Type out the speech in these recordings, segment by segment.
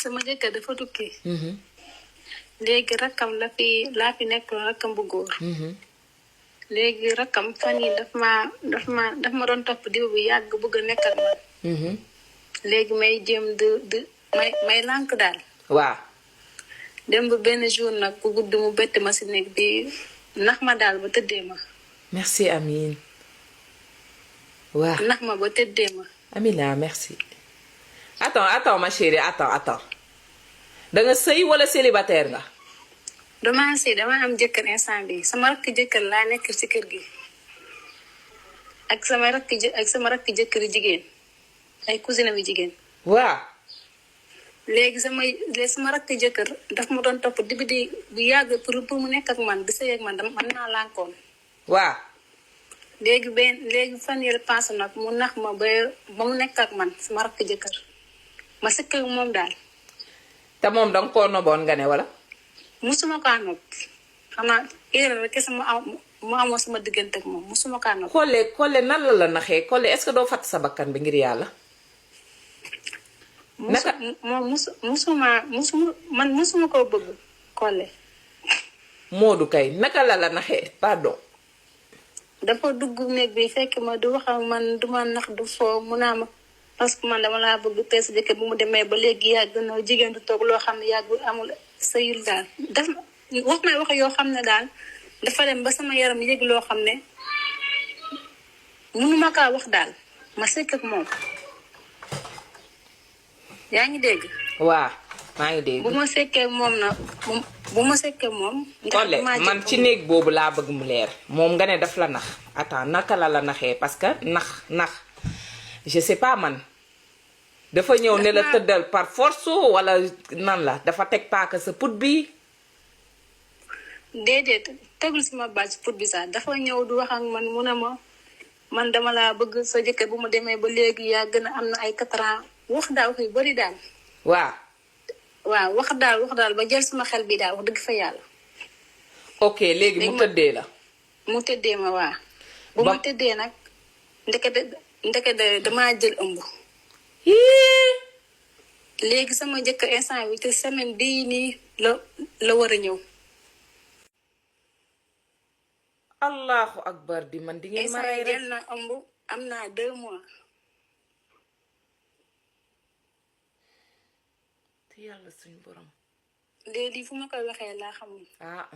sama jëkkër dafa tukki. léegi rakkam laa fi nekk rakkam bu góor. léegi rakkam fan yi daf ma doon topp diw bi yàgg bëgg a nekk ak man. léegi may jéem may lànk daal. waaw. dem ba benn jour nag ku gudd mu bett ma si nekk bi nax ma daal ba tëddee ma. merci Amine. waaw nax ma ba tëddee ma. Amina merci. attends ma chérie attends. da nga sëy wala célibataire nga. dama sëy dama am jëkkër instant bi sama rakk jëkkër laa nekk ci kër gi. ak sama rakk jëkkër jigéen ay cousine bi jigéen. waaw. léegi sama rakk jëkkër daf ma doon topp di bu yàgg pour mu nekk ak man di sëy ak man naa lànkoon. waaw. léegi fan yële paase nag mu nax ma ba mu nekk ak man sama rakk jëkkër ma sëkk ak moom daal. te moom danga koo noboon nga ne wala. musuma kaa nopp xanaa erreur rek kese mu amoon sama diggante ak moom musuma kaa nopp. Collé nan la naxee Collé est-ce que doo fatt sa bakkan bi ngir yàlla. musuma koo bëgg Collé. Moodu kay naka la naxee pardon. dafa dugg néeg bi fekk ma du wax ak man du ma nax du foo mu naa ma parce que man dama laa bëgg te sa jëkkër bu mu demee ba léegi yàgg na jigéen du toog loo xam ne yàgg amul sëyul daal daf wax may wax yoo xam ne daal dafa dem ba sama yaram yëg loo xam ne mënuma kaa wax daal ma sekk ak moom yaa ngi dégg. waaw maa ngi dégg. bu ma sekkee moom nag bu ma sekkee moom. Collé man ci néeg boobu laa bëgg mu leer moom nga ne daf la nax attends naka la naxee parce que nax je sais pas man dafa ñëw ne la tëddal par force wala nan la dafa teg paaka sa put bi. déedéet tegul sama baat ci put bi sax dafa ñëw du wax ak man mu ne ma man dama laa bëgg sa jëkkër bu mu demee ba léegi yaa gën a am na ay 4 ans wax daal wax yu bari daal. waaw wax daal ba jël sama xel bi daal wax dëgg fa yàlla. ok léegi mu tëddee la. mu tëddee ma waa. bu ma tëddee nag ndekete damaa jël ëmb. léegi sama jëkkër instant bi te semaine bii nii la war a ñëw. allahu akbar di man di ngeen ma rey rek jël na ëmb am naa 2 mois. yàlla suñu borom. léegi fu ma koy waxee laa xamul.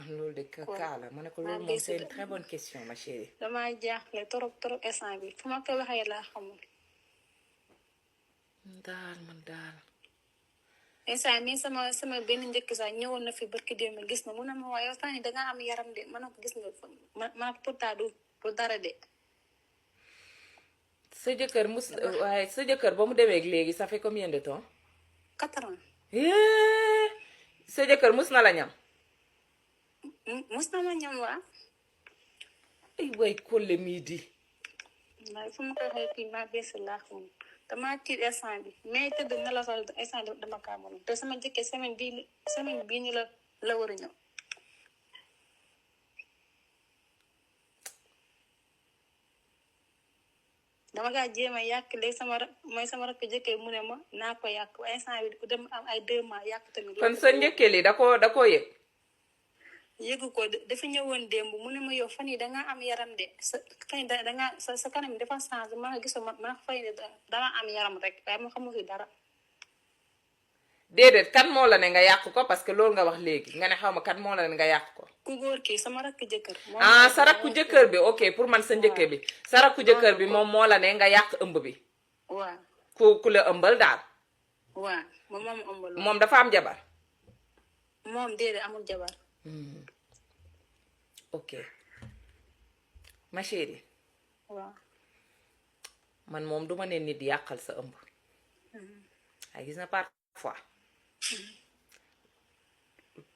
loolu de kaa la ma ne ko loolu moom c'est une très bonne question ma chérie. damaa jaaxle trop instant bi fu ma koy waxee laa xamul. man daal. instant mi sama benn njëkk sax ñëwoon na fi barki démb gis na mu ne ma waaye yow temps dangaa am yaram de ma ne ko gis nga ma pourtant du dara de. sa jëkkër ba mu demee léegi ça fait combien de temps. 4 ans. sa jëkkër mus na la ñam. mus na ma ñam waa. ay way Collé mii di. waaye fu ma koy waxee kii maa bees laa xamul damaa tiit instant bi mais tëdd na la sax instant dama kaa mënul te sama jëkkër semaine bii nii la war a ñëw. dama kaa jéem a yàq léegi sama rakk jëkkër mu ne ma naa ko yàq instant bi ku dem am ay 2 mois yàq tamit. kon sa njëkkee li da koo yëg. yëgu ko dafa ñëwoon démb mu ne ma yow fan yi dangaa am yaram de sa kanam dafa changé ma nga gisoo ma fay danga am yaram rek waaye ma xamu fi dara. déedéet kan moo la ne nga yàq ko parce que loolu nga wax léegi nga ne xaw ma kan moo la ne nga yàq ko. ku góor kii sama rakk jëkkër. sa rakku jëkkër bi ok pour man sa njëkkee bi. sa rakku jëkkër bi moom moo la ne nga yàq ëmb bi. waaw ku la ëmbal daal. waaw moom ëmbal. moom dafa am jabar. moom déedéet amul jabar. ok ma chérie. waaw. man moom duma ne nit yàqal sa ëmb. ay gis na parfois.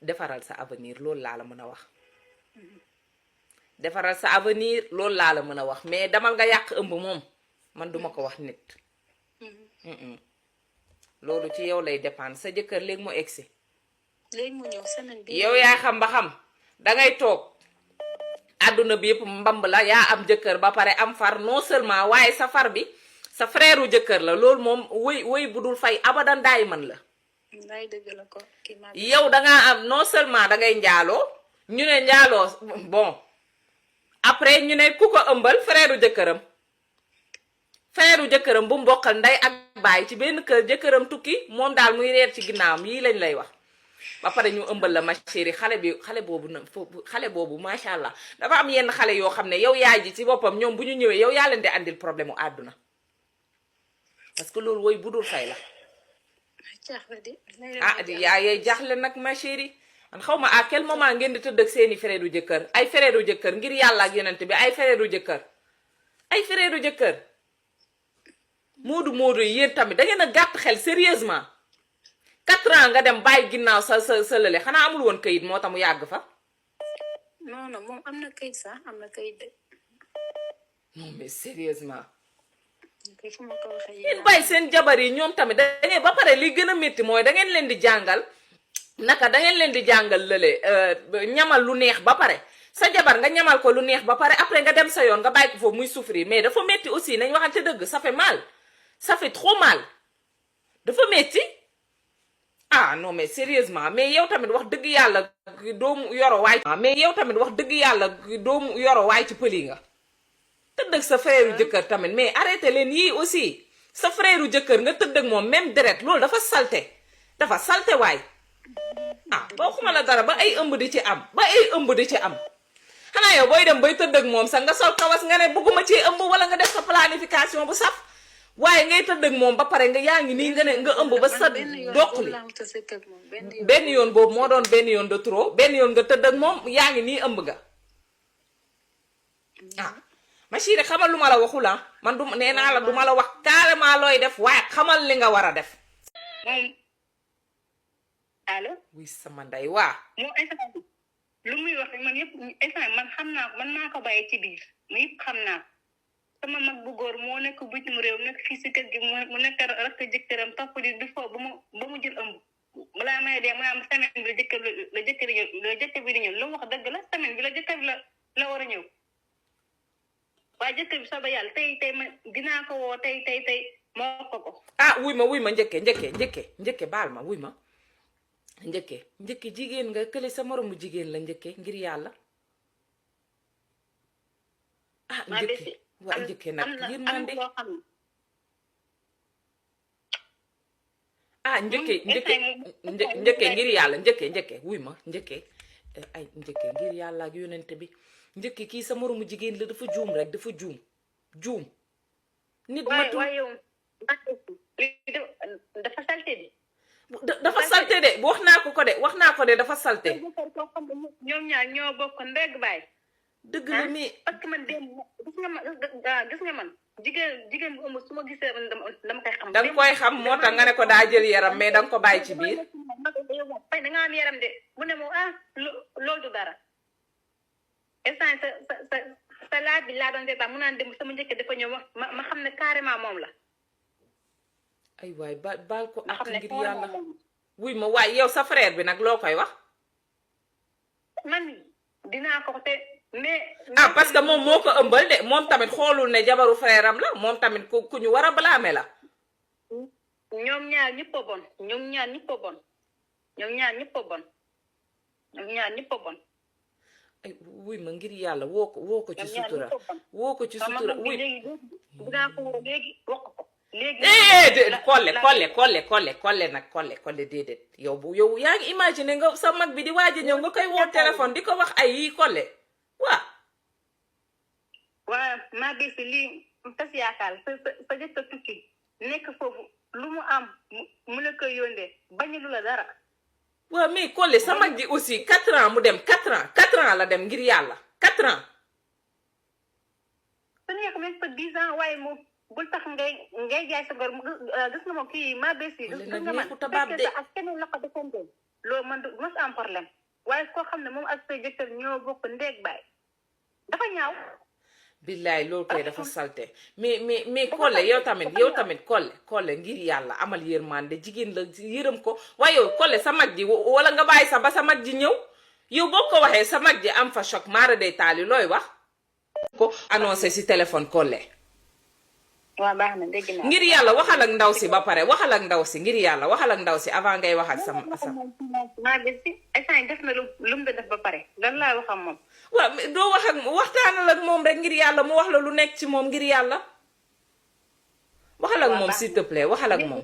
defaral sa avenir loolu laa la mën a wax. defaral sa avenir loolu laa la mën a wax mais damal nga yàq ëmb moom man duma ko wax nit. loolu ci yow lay dépendre sa jëkkër léegi mu egsi. léegi mu ñëw semaine bi. yow yaa xam ba xam dangay toog àdduna bi yëpp mbamb la yaa am jëkkër ba pare am far non seulement waaye sa far bi sa frère u jëkkër la loolu moom woy bu dul fay abadan daay man la. lay dëgg la ko kii ma yow dangaa am non seulement dangay njaaloo ñu ne njaaloo bon après ñu ne ku ko ëmbal frère jëkkëram bu mbokkal ndey ak baay ci benn kër jëkkëram tukki moom daal muy reer ci ginnaawam yii lañ lay wax ba pare ñu ëmbal la ma chérie xale boobu macha allah dafa am yenn xale yoo xam ne yow yaay ji ci boppam ñoom bu ñu ñëwee yow yaa leen di andil problème mu àdduna parce que loolu woy bu dul fay la yaay jaaxle nag ma chérie man xaw ma à quel moment ngeen di tëdd ak seeni frère du jëkkër ay frère du jëkkër ngir yàlla ak yonent bi ay frère du jëkkër moodu yi yéen tamit da ngeen a gàtt xel sérieusement 4 ans nga dem bàyyi ginnaaw sa lële xanaa amul woon kayit moo tax mu yàgg fa. non moom am na kayit sax am na kayit de. non mais sérieusement. fu ma ko waxee yéen bàyyi seen jabar yi ñoom tamit da ngeen ba pare li gën a métti mooy da ngeen leen di jàngal lële ñamal lu neex ba pare sa jabar nga ñamal ko lu neex ba pare après nga dem sa yoon nga bàyyi ko foofu muy souffrir mais dafa métti aussi nañ waxante dëgg ça fait mal ça fait trop mal dafa métti. ah non mais sérieusement mais yow tamit wax dëgg yàlla doomu yoro waay ci pëli nga tëdd ak sa frère u jëkkër tamit mais arrêté leen yii aussi sa frère u jëkkër nga tëdd ak moom même deret loolu dafa salte waay ah boo xuma la dara ba ay ëmb di ci am xanaa yow booy dem bay tëdd ak moom sax nga sol kawas nga ne bëgguma ci ëmb wala nga def sa planification bu saf waaye ngay tëdd ak moom ba pare nga yaa ngi nii nga ne nga ëmb ba sa doq li benn yoon boobu moo doon benn yoon de trop benn yoon nga tëdd ak moom yaa ngi nii ëmb nga ah ma chérie xamal lu ma la waxul man du nee naa la du ma la wax carrément looy def waaye xamal li nga war a def. allo. oui sama ndey waa. moom instant lu muy wax man yëpp instant man xam naa man maa ko bàyyi ci biir mu yëpp xam naa sama mag bu góor moo nekk bitim réew nekk fii si kër gi mu nekk rakk jëkkëram topp di du foo ba mu jël ëmb balaa may dee mu naan semaine bi la jëkkër bi di ñëw lu mu wax dëgg la semaine bi la jëkkër la war a ñëw waaye jëkkër bi soobee yàlla tey ma dinaa ko woo tey moo ko. ah wuy ma njëkke baal ma wuy ma njëkke jigéen nga kële sa moromu jigéen la njëkke ngir yàlla. ah njëkke nag yërmande ah njëkke ngir yàlla njëkke wuy ma njëkke ngir yàlla ak yonente bi njëkke kii sa moromu jigéen la dafa juum rek dafa juum nit matul dafa salte de dafa salte de wax naa ko de dafa salte ñoom ñaar ñoo bokk ndeg baay dëgg la mais parce que man dem gis nga man jigéen bu ëmb su ma gisee dama koy xam. danga koy xam moo tax nga ne ko daa jël yaram mais danga ko bàyyi ci biir. fay da nga am yaram de mu ne moom loolu du dara instant sa laaj bi laa doon seetaan mu naan dem sama njëkk dafa ñëw ma xam ne carrément moom la. ay waay baal ko ak ngir yàlla wuy ma waay yow sa frère bi nag loo koy wax. man dinaa ko te. mais parce que moom moo ko ëmbal de moom tamit xoolul ne jabaru frère am la moom tamit ku ñu war a blâmer la. ñoom ñaar ñëpp a bon. ay wuy ma ngir yàlla woo ko ci sutura wuy dinaa ko woo léegi wax ko léegi. kolle déedéet yow yaa ngi imaginer nga sa mag bi di waaj a ñëw nga koy woo téléphone di ko wax ay yii kolle. waaw maa gis lii tas yaakaar sa jëkkër tukki nekk foofu lu mu am mu la koy yóndee bañ lu la dara. waaw mais Collé sa mag ji aussi 4 ans mu dem 4 ans la dem ngir yàlla 4 ans. su nekk même pas 10 ans waaye mu bul tax ngay jaay sa ngor gis nga moom kii maa gis nga man fekkee ak keneen la ko defante loolu man du mos am problème waaye koo xam ne moom ak sa jëkkër ñoo bokk ndeeg baay dafa ñaaw. billaay loolu koy dafa salte mais Collé yow tamit Collé ngir yàlla amal yërmande jigéen la yërëm ko waaye yow Collé sa mag ji wala nga bàyyi sa ba sa mag ji ñëw yow boo ko waxee sa mag ji am fa choc maara day taali looy wax ko annoncé si téléphone Collé waaw baax na dégg naa. ngir yàlla waxal ak ndaw si ba pare waxal ak ndaw si ngir yàlla waxal ak ndaw si avant ngay wax ak sama. maa ngi si instant def na lu mu def ba pare lan laa wax ak moom. waaw doo wax ak waxtaanal ak moom rek ngir yàlla mu wax la lu nekk ci moom ngir yàlla. waxal ak moom s'il te plaît waxal ak moom.